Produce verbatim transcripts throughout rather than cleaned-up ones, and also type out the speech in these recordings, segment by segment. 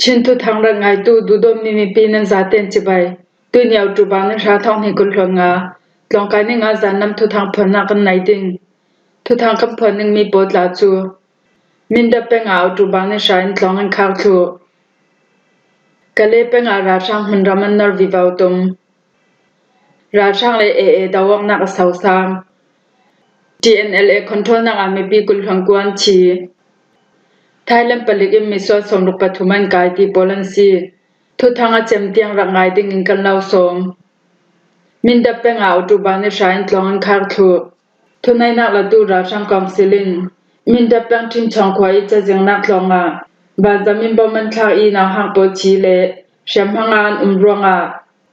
Chin thuthang rak ngaitu duhdawtmi mipi nan zaten cibai. Tuini October ni hra, thawng hnih kul hluan nga, tlawngkai ni nga zan nam thuthang phuannak kan nei ding. Thuthang kan phuan dingmi pawl tla cu Mindat peng ah October ni hra in tlawng in khar thluh. Kale peng ah ralhrang hmunram an nor vivo tum. Ralhrang le A A dawawknak a sosang. T N L A controlnak ah mipi kul hluan kua an thi. Thailand palik in misual sawmruk pathum an kai ti pawl an si. Thuthang a cem tiang rak ngai dingin kan lo sawm. Mindat peng ah October ni hra in tlawng an khar thluh. Thuneihnak latu ralhrang kawngsil in Mindat peng Ṭhinchawng khua i cazingnak tlawng ah vanzam in bom an thlak i nauhak pawl thi le hriamhma nga an um ruangah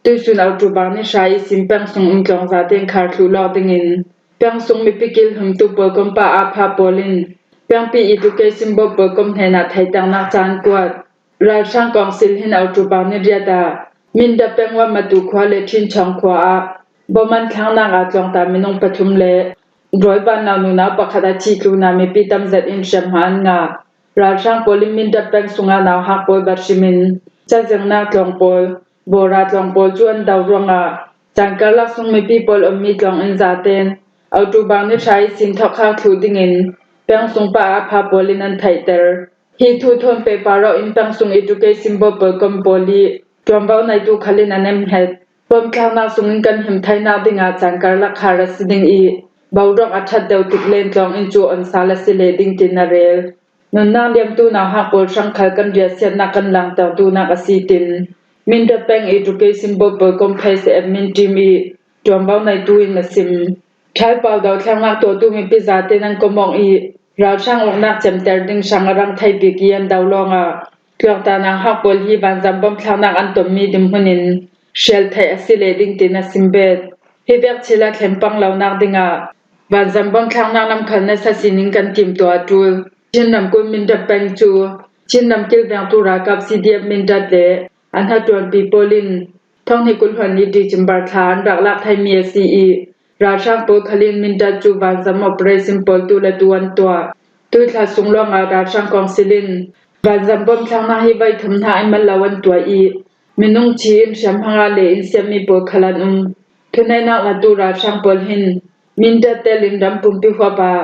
tuisun October ni hra ihsin peng sung um tlawng zaten khar thluh lawk dingin peng sung mipi kilhumtu pawlkom pa aa pha pawl in pengpi education board pawlkom hnenah theihternak ca an kuat. Ralhrang kawngsil hin October ni riat ah Mindat peng Wanmatu khua le Ṭhinchawng khua ah bom an thlaknak ah tlawngta minung pathum le rawi vanlo nunau pakhat a thih tlunah mipi tamzet in hriamhma an ngah. Ralhrang pawl in Mindat peng sungah nauhak pawl bat hrimin cazingnak tlawng pawl, Bora tlawng pawl cu an do ruangah caan karlak sung mipi pawl ummi tlawng in zaten October ni hra ihsin thawhkhak thluh dingin peng sung pa aa pha pawl in an theihter. Hi thu thawn pehpar awh in peng sung education board pawlkom pawl i ṭuanvo neitu khal in an emhet. Bom thlaknak sungin kan him theinak dingah caan karlak khar a si ding i boruak a ṭhat deuh tik len tlawng in cu on sal a si leh ding tin a rel. Nunnak liamtu nauhak pawl hrang khal kan riahsiatnak kan langtertunak a si tin Mindat peng education board pawlkom phase admin team i ṭuanvo neitu in a sim. Thaipau dothlennak tuahtu mipi zate nan kom awk i ralhrang uknak cemter ding hrang a rang thei bik i an do lawngah tlawngta nauhak pawl hi vanzam bom thlaknak an tommi dinhmun in hrial theih a si leh ding tin a sim bet. Hi vek chila thleng pang lonak dingah vanzam bom thlaknak lam khal nasa sinin kan timtuah a ṭul. Chin ramkulh Mindat peng cu Chin ram kilvengtu ralkap C D F Mindat le a hnaṭuanpi pawl in thawng hnih kul hluan li December thla an rak lak theimi a si i ralhrang pawl khal in Mindat cu vanzam operation pawl tu le tu an tuah. Tuithla sung lawngah ralhrang kawngsil in vanzam bom thlaknak hi vaithum hna in mal lo an tuah i minung thi in hriamhma nga le in siatmi pawl khal an um. Thuneihnak latu ralhrang pawl hin Mindat tel in ram pumpi huap ah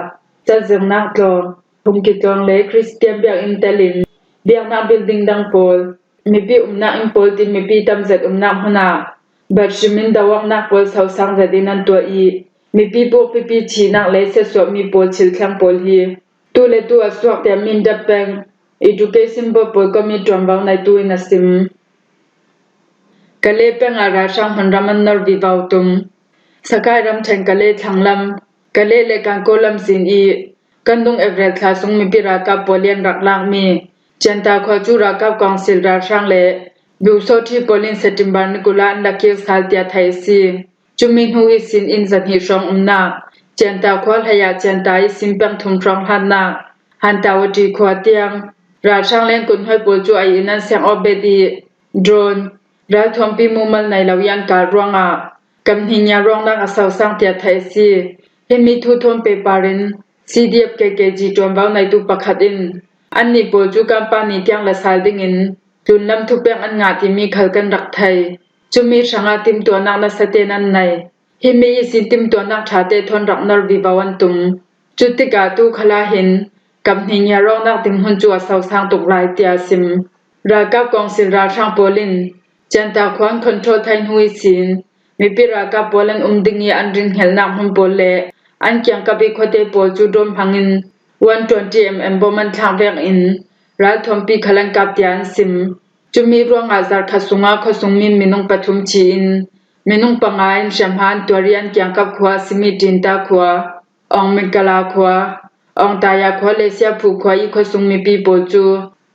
cazirnak tlawng, phungki tlawng le Christian biakinn tel in biaknak building dang pawl, mipi umnak inn pawl tin mipi tamzet umnak hmun ah bat hrimin dawawknak pawl sosang zet in an tuah i mipi pawkpipi thihnak le siatsuahmi pawl thil thleng pawl hi tu le tu a suak tiah Mindat peng education board pawlkom i ṭuanvo neitu in a sim. Kale peng ah ralhrang hmunram an nor vivo tum. Sakai ramṭhen Kale thlanglam, Kale le Kankaw lamzin i kan dung April thla sung mipi ralkap pawl i an rak lakmi Cianta khua cu ralkap kawngsil ralhrang le Busothi pawl in September ni kul ah an la kir sal tiah theih a si. Cumi hnu ihsin inn zahnih hrawng umnak Cianta khua hlei ah Cianta ihsin peng thum hrawng hlatnak Hantawati khua tiang ralhrang leng kunhoi pawl cu ei in an seng awbet i drone, ralthuampi mumal nei lo i an kal ruangah kamhningia ruangnak a sosang tiah theih a si. Himi thu thawn pehpar in C D F K K G ṭuanvo neitu pakhat in annih pawl cu Kanpani tiang la sal dingin tlunlam thupek an ngah timi khal kan rak thei. Cumi hrangah timtuahnak nasa tein an nei. Himi ihsin timtuahnak ṭhate thawn rak nor vivo an tum. Cutikah tu khalah hin kamhningia ruangnak dinhmun cu a sosang tuk lai tiah a sim. Ralkap kawngsil ralhrang pawl in Cianta khua an control thei hnu ihsin mipi ralkap pawl an um ding i an rinhngelhnak hmun pawl le an kiangkap i khuate pawl cu drone hmangin one twenty M M bom an thlak vekin ralthuampi khal an kap tiah an sim. Cumi ruangah zarhkhat sungah khuasungmi minung pathum thi in minung panga in hriamhma an tuar i an kiangkap khua a simi Ṭinta khua, Awng Mikala khua, Awng Taya khua le Siaphu khua i khuasung mipi pawl cu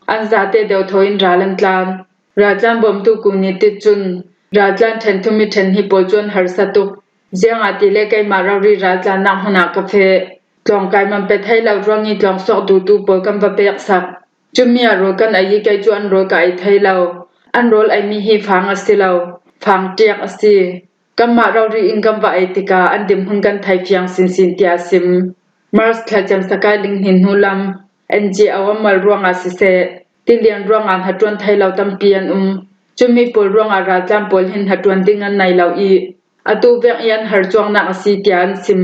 an zate deuhthaw in ral an tlan. Raltlan bawmtu kuni ti cun raltlan ṭhen thum i ṭhen hnih pawl cu an harsa tuk. Ziangahtile keimah rori raltlannak hmun ah ka feh. Tlawngkai man pe thei lo ruang i tlawngsawk duhtu pawl kan va peksak. Cumi ah rawl kan ei i kei cu an rawl ka ei thei lo. An rawl eimi hi fang a si lo, fang ṭiak a si. Kanmah rori in kan va ei tikah an dinhmun kan thei fiang sinsin tiah a sim. March thla cem Sakai linghnin hnu lam N G O an mal ruangah siseh, tilian ruangah hnaṭuan thei lo tampi an um. Cumi pawl ruangah raltlan pawl hin hnaṭuan ding an nei lo i, atu vek i an har cuangnak a si tiah an sim.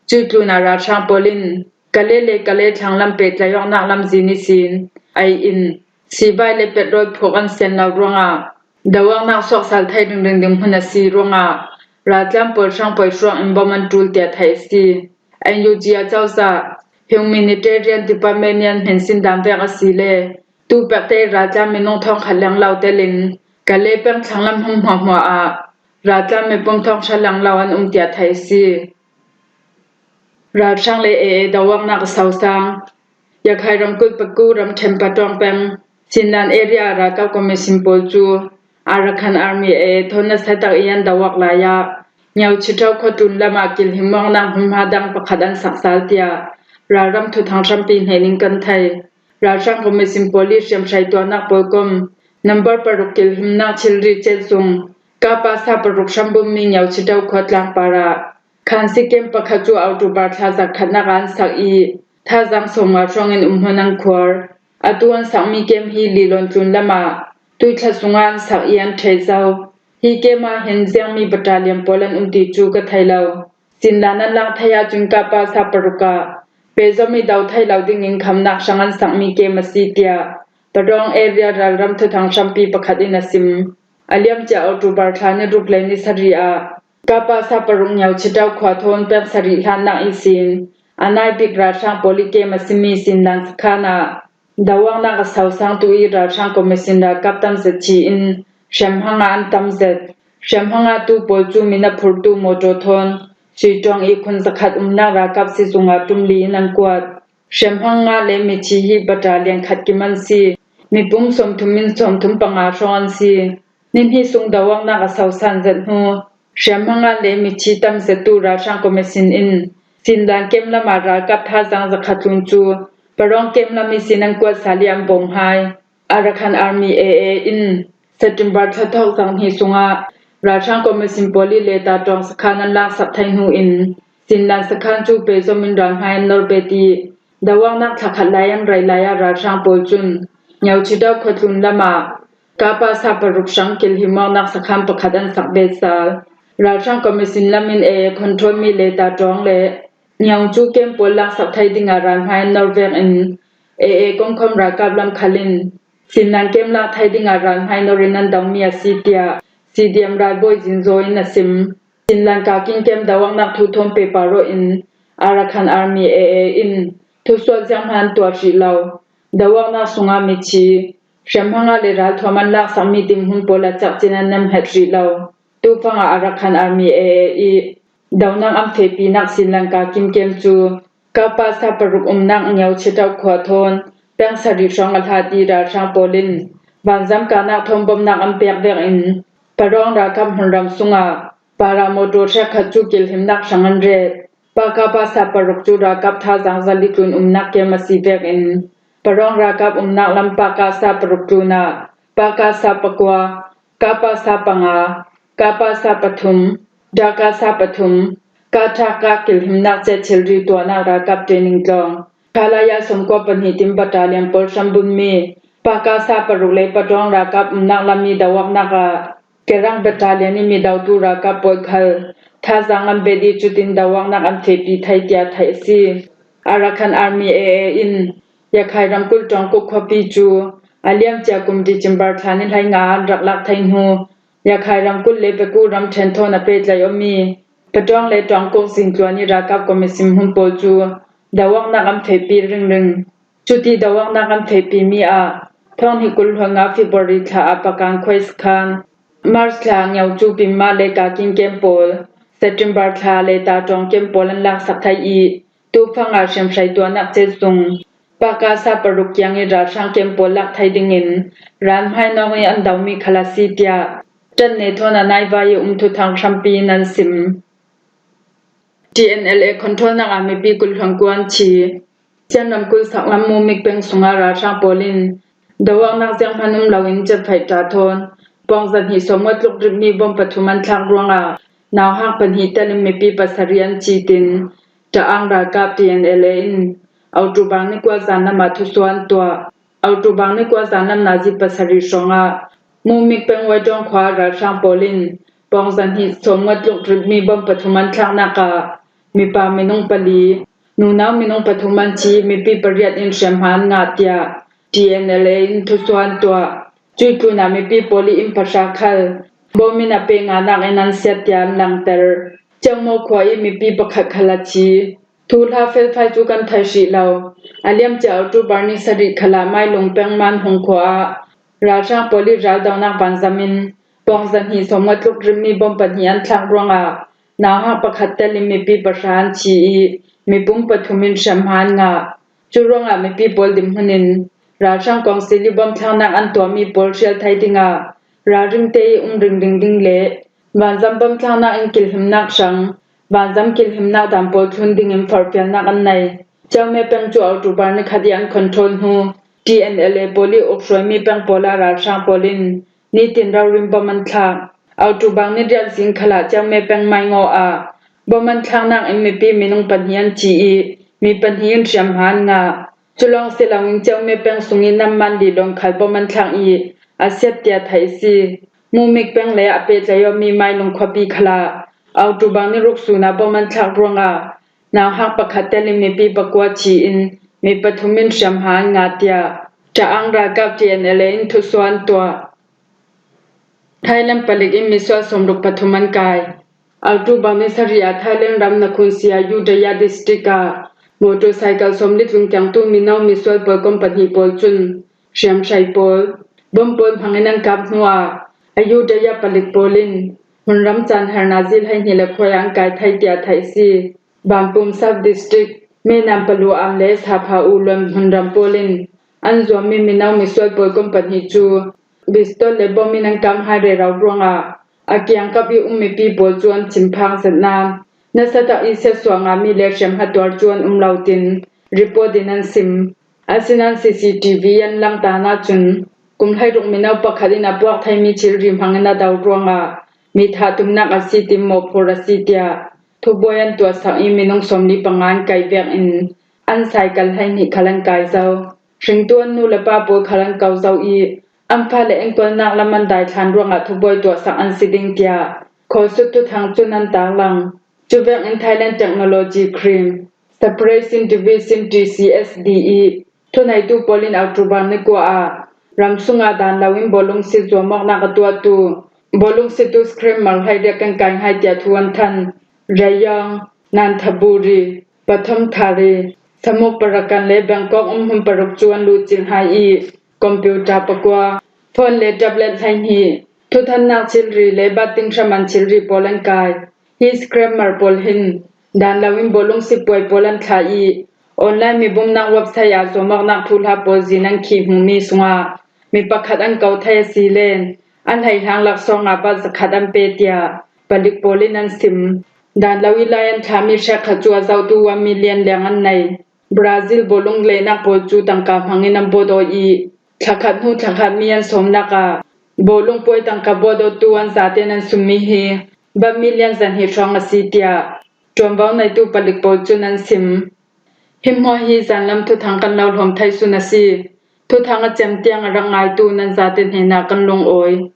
Cui tlunah ralhrang pawl in Kale le Kale thlanglam pehtlaih awknak lamzin ihsin ei in sivai le petrol phuk an sian lo ruangah doawknak suaksal thei ringring ding hmun a si ruangah raltlan pawl hrang poi hruang in bom an ṭul tiah theih a si. N U G a cozah Humanitarian Department i an hminsin dan vek a si le tu pekte raltlan minung thawngkhat leng lo telin Kale peng thlanglam hmun hmuahhmuah ah raltlan mipum thawngṭha leng lo an um tiah theih a si. Ralhrang le A A doawknak a sosang. Yakhai ramkulh Paku ramṭhen Patawng peng Sinlan area ralkap commission pawl cu Arakan Army A A thawn nasa tak i an doawk lai ah Nyochitau khua tlun lamah kilhim awknak hmunhma dang pakhat an sak sal tiah ralram thuthang hrampi hnen in kan thei. Ralhrang commission pawl i hriamhrai tuahnak pawl kom number paruk kilhimnak thilri cel sung Kapasa paruk hrambunmi Nyochitau khua tlangpar ah khansi kem pakhat cu October thla zarhkhatnak ah an sak i, thazaang sawmnga hrawngin umhmun an khuar. Atu an sakmi kem hi Lilon tlun lamah tuithla sungah an sak i an ṭheh zo. Hi kem ah hin ziangmi battalion pawl an um ti cu ka thei lo. Sinlan an lak thei ahcun Kapasa paruk ah pehzom i do thei lo dingin khamhnak hrang an sakmi kem a si tiah Padawng area ralram thuthang hrampi pakhat in a sim. A liamcia October thla ni ruk le ni sarih ah Kapasa paruk Nyochitau khua thawn peng sarih hlannak ihsin a nai bik ralhrang pawl i kem a simi Sinlan sakhan ah doawknak a sosang tu i ralhrang commission ralkap tam zet chi in hriamhmang ah an tam zet. Hriamhmang ah tu pawl cu mi na phurtu mawṭaw thawn Suitawng i khun zakhat umnak ralkap sizung ah ṭumli in an kuat. Hriamhmang ah le mithi hi battalion khat kim an si. Mipum sawmthum in sawmthum panga hrawng an si. Nihnih sung doawknak a sosan zet hnu hriamhmang ah le mithi tam zettu ralhrang commission in Sinlan kem lamah ralkap thazaang zakhat tlun cu Padawng kem lam ihsin an kuat sal i an bawm hai. Arakan Army A A in September thla thawk zarh hnih sungah ralhrang commission pawl i Leta Tawng sakhan an laksak thei hnu in Sinlan sakhan cu pehzom in ralhmai an nor bet i doawknak thlakhat lai an rei lai ah ralhrang pawl cun Nyochitau khua tlun lamah Kapasa paruk hrang kilhim awknak sakhan pakhat an sak bet sal. Ralhrang commission lam in A A control mi Leta Tawng le Nyochu kem pawl laksak thei dingah ralhmai an nor vek in A A kongkhawm ralkap lam khal in Sinlan kem lak thei dingah ralhmai nor in an domi a si tiah C D M ralbawi Zin Zaw in a sim. Sinlan Kakin kem doawknak thu thawn pehpar aw in Arakan Army A A in thusuah zianghman an tuah hrih lo. Doawknak sungah mithi hriamhmang ah le ralthuam an laksakmi dinhmun pawl a cakcin an nemhet hrih lo. Tufang ah Arakan Army A A i donak an fehpinak Sinlan Kakin kem cu Kapasa paruk umnak Nyochitau khua thawn peng sarih hrawng a hlat i ralhrang pawl in vanzam kahnak thawn bawmhnak an pek vek in Padawng ralkap hmunram sungah para mawṭaw hrekkhat cu kilhimnak hrang an ret. Pa Kapasa paruk cu ralkap thazaang zali tlun umnak kem a si vek in Padawng ralkap umnak lam Pa Kasa paruk tlun ah Pa Kasa pakua, Kapasa panga, Kapasa pathum, Dakasa pathum, Kathaka kilhimnak ceh thilri tuahnak ralkap training tlawng Khalaya sawmkua pahnih tim battalion pawl hrambunmi Pa Kasa paruk le Padawng ralkap umnak lam i doawknak ah Kerang battalion i mi dotu ralkap pawl khal thazaang an bet i cutin doawknak an fehpi thei tiah theih a si. Arakan Army A A in Yakhai ramkulh Tawngkuk khuapi cu a liamcia kum December thla ni hleinga an rak lak thei hnu Yakhai ramkulh le Paku ramṭhen thawn a pehtlaih awmi Padawng le Tawngkuk zingtluan i ralkap commission hmun pawl cu doawknak an fehpi ringring. Cuti doawknak an fehpimi ah thawng hnih kul hluan nga February thla ah Pakan khuai sakhan, March thla ah Nyochu Pimma le Kakin kem pawl, September thla ah Leta Tawng kem pawl an laksak thei i tufang ah hriamhrei tuahnak cel sung Pa Kasa paruk kiang i ralhrang kem pawl lak thei dingin ralhmai nawng i an domi khal a si tiah ṭanne thawn a naivai i um thuthang hrampi in an sim. T N L A controlnak ah mipi kul hluan kua an thi. Chin ramkulh saklam Mumik peng sungah ralhrang pawl in doawknak zianghman um loin Cefai ṭa thawn pawngzat hnih sawmnga tluk ripmi bom pathum an thlak ruangah nauhak pahnih telin mipi pasarih an thi tin Ṭaang ralkap T N L A in October ni kua zan lamah thusuah an tuah. October ni kua zanlam nazi pasarih hrawngah Mumik peng Waidawng khua ralhrang pawl in pawng zahnih sawmnga tluk ripmi bom pathum an thlaknak ah mipa minung pali, nunau minung pathum an thi, mipi pariat in hriamhma an ngah tiah T N L A in thusuah an tuah. Cuih tlunah mipi pawl i inn pahra khal bom in a peh ngahnak in an siat tiah an langter. Ciangmaw khua i mipi pakhat khal a thi. Thuhla felfai cu kan thei hrih lo. A liamcia October ni sarih khalah Mailung peng Manhung khua ah ralhrang pawl i raldonak vanzam in pawng zahnih sawmnga tluk ripmi bom pahnih an thlak ruangah nauhak pakhat tel in mipi pahra an thi i mipum pathum in hriamhma an ngah. Cu ruangah mipi pawl dinhmun in ralhrang kawngsil i bom thlaknak an tuahmi pawl hrial thei dingah ralringte i um ringring ding le vanzam bom thlaknak in kilhimnak hrang vanzam kilhimnak dan pawl thlun dingin forhfialnak an nei. Ciangme peng cu October ni khat i an control hnu T N L A pawl i ukhruaimi peng pawl ah ralhrang pawl in nitin ralrin bom an thlak. October ni riat zing khalah Ciangme peng Maingaw ah bom an thlaknak in mipi minung pahnih an thi i mi pahnih in hriamhma an ngah. Culawng si loin Ciangme peng sung i namman lilawn khal bom an thlak i a siat tiah theih a si. Mumik peng le a pehtlai awmi Mailung khuapi khalah October ni ruk sun ah bom an thlak ruangah nauhak pakhat tel in mipi pakua thi in mi pathum in hriamhma an ngah tiah Caang ralkap T N L A in thusuah an tuah. Thailand palik in misual sawmruk pathum an kai. October ni sarih ah Thailand ram Nakhon Si ah Ayutthaya district ah motorcycle sawmli tlun kengtu mino misual pawl company pawl cun hriamhrei pawl bom pawl hmangin an kap hnuah Ayutthaya palik pawl in hmunram caan har nazi hleihnih le khuai ah an kai thei tiah theih a si. Banpum Sub District, Minam Palu Am le Sapha U Luan hmunram pawl in an zuammi mino misual pawl company cu pistol le bom in an kap hai rero ruangah a kiangkap i um mipi pawl cu an chim phang zet nain nasa tak i siatsuah ngahmi le hriamhma tuar cu an um lo tin report in an sim. Asinain C C T V an langhtan ahcun kum hleiruk mino pakhat in a puak theimi thilri hmangin a do ruangah mi thah tumnak a si tin mawhphurh a si tiah thubuai an tuahsak i minung sawmli panga an kai vekin an cycle hleihnih khal an kai zo. Hringtu an nu le pa pawl khal an ko zo i an fale enkolnak lam an daithlan ruangah thubuai tuahsak an si ding tiah Khawsut thuthang cun an tarlang. Cuvekin Thailand Technology Crime Suppression Division T C S D i thuneitu pawl in October ni kua ah ramsung ah dan loin bawlung sit zuamawknak a tuahtu bawlung situ scrammer hleiriat kan kai hai tiah thu an than. Rayong, Nonthaburi, Pathumthari, Samuk Parakan le Bangkok umhmun paruk cu an luhcilh hai i computer pakua, phone le tablet hleihnih, thuthannak thilri le batting hraman thilri pawl an kai. Hi scrammer pawl hin dan loin bawlung sipuai pawl an thlah i online mibumnak website ah zuamawknak thuhla pawl zin an khih hmuhmi sungah mi pakhat an ko thei a si len an hleihlang laksawng ah bat zakhat an pe tiah palik pawl in an sim. Dan lo i lai an thlahmi hrekkhat cu a zohtu one million leng an nei. Brazil bawlung lehnak pawl cu tangka hmangin an bawdaw i thlakhat hnu thlakhat mi an sawmnak ah bawlung puai tangka bawdawtu an zaten an summi hi bat million zahnih hrawng a si tiah ṭuanvo neitu palik pawl cun an sim. Hi hmuah hi zanlam thuthang kan lo hlawm thei sun a si. Thuthang a cem tiang a rak ngaitu nan zate hnenah kan lungawi.